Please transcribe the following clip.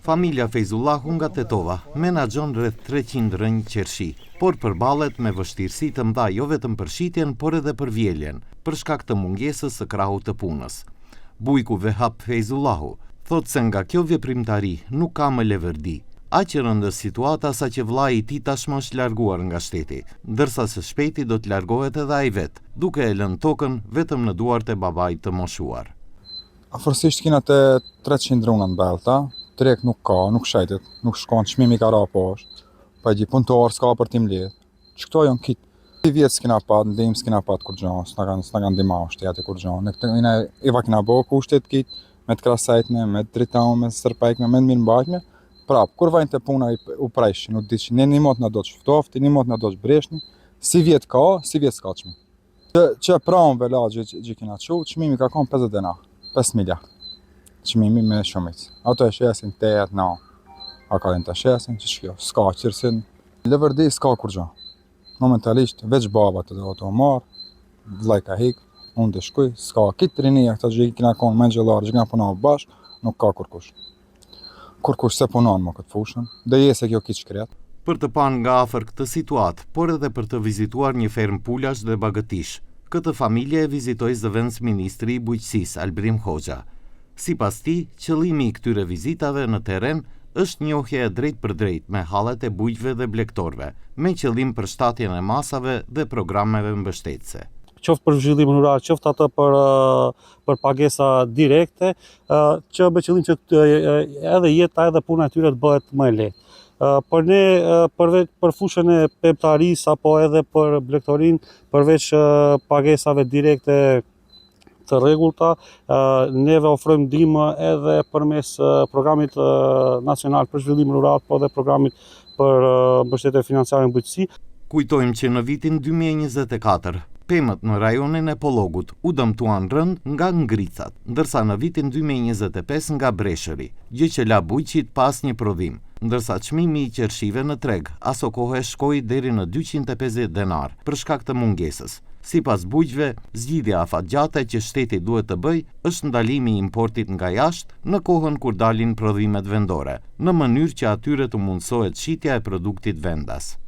Familja Fejzullahu nga Tetova menaxhon rreth 300 rrënjë qershi, por përballet me vështirësi të mëdha jo vetëm për shitjen, por edhe për vjeljen, për shkak të mungesës së krahut të punës. Bujku Vehap Fejzullahu thotë se nga kjo veprimtari nuk ka më leverdi. Aq e rëndë është situata sa që vëllai i tij tashmë është larguar nga shteti, ndërsa së shpejti do të largohet edhe ai vetë, duke e lënë tokën vetëm në duart e babait të moshuar. Afërsisht kina te 300 druna në belta, treg nuk ka, nuk shetet, nuk shkon, çmimi ka ra poshtë, po e di punëtor s'ka për t'i mbledh. Që këto janë kit. Dy vjet s'kina pat, ndihmë s'kina pat kurgjo, s'na kanë s'na kanë ndihmu shteti kurgjo. Ne këtë ina i va kina bo kushtet kit me të krasajtme, me të dritame, me të stërpajtme, me të mirëmbajtme. Prap, kur vajnë te puna u prejshin, u diqin, ne një mot na dosh ftofti, një mot na dosh breshni, si vjet ka, si vjet s'ka çmim. Që, që pranë vela që, që kina qu, çmimi ka konë 50 denar, 5 milja. Çmimi me shumicë. Ato e shesin 8, 9. A ka të shesin, që shkjo, s'ka qërsin. Leverdi s'ka kurgjo. Momentalisht, veç baba të do të marë, vllai ka hik, unë të shkuj, s'ka kitë rinia këta që kina konë me gjellare, që kina puna bashkë, nuk ka kurkush. Kurkush se punon më këtë fushën, dhe jese kjo kitë shkret. Për të parë nga afër këtë situatë, por edhe për të vizituar një fermë pulash dhe bagëtish. Këtë familje e vizitoi zëvendësministri i Bujqësisë, Albrim Hoxha. Sipas tij, qëllimi i këtyre vizitave në terren është njohja e drejtpërdrejtë me hallet e bujqve dhe blegtorëve, me qëllim përshtatjen e masave dhe programeve mbështetëse. Qoftë për zhvillimin rural, qoftë atë për për pagesa direkte, që me qëllim që edhe jeta edhe puna e tyre të bëhet më e lehtë. Për ne, përveç për fushën e pemëtarisë apo edhe për blegtorinë, përveç pagesave direkte të rregullta, neve ofrojmë ndihmë edhe përmes programit nacional për zhvillim rural, po edhe programit për mbështetje financiare në bujqësi. Kujtojmë që në vitin 2024, pemët në rajonin e Pollogut u dëmtuan rëndë nga ngricat, ndërsa në vitin 2025 nga breshëri, gjë që la bujqit pa asnjë prodhim, ndërsa çmimi i qershive në treg asokohe shkoi deri në 250 denar për shkak të mungesës. Sipas bujqve, zgjidhja afatgjate që shteti duhet të bëjë është ndalimi i importit nga jashtë në kohën kur dalin prodhimet vendore, në mënyrë që atyre të mundësohet shitja e produktit vendas.